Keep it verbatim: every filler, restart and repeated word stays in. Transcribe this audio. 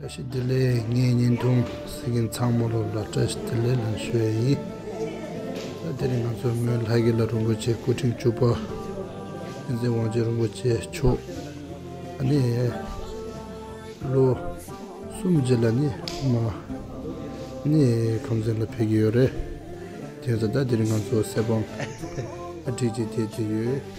བཀྲ་ཤིས་བདེ་ལེགས། ངའི་བརྙན་ཐུང་གཟིགས་མཁན་ཚང་མ་ལོ་ལ་བཀྲ་ཤིས་བདེ་ལེགས་ལན་ཞུ་ཡ་ཡིན། ད་དེ་རིང་ང་ཚོ་མོན་ལྷ་དགེ་ལགས་རིན་པོ་ཆེ་སྐུ་ཕྲེང་བཅུ་པ་བསྟན་འཛིན་དབང་ཆེན་རིན་པོ་ཆེ་མཆོག་ཨ་ནི་ལོ་གསུམ་རྗེས་ལ་ནི་མ་ནི་ཁམས་ཚན་ལ་ཕེབས་ཀྱི་ཡོད་རེད། དེ་ཚོ་ད་དེ་རིང་ང་ཚོ་གསེར་སྦང་ཨ་བྲིས་ཅིག་དེ་དེ་ཡོད།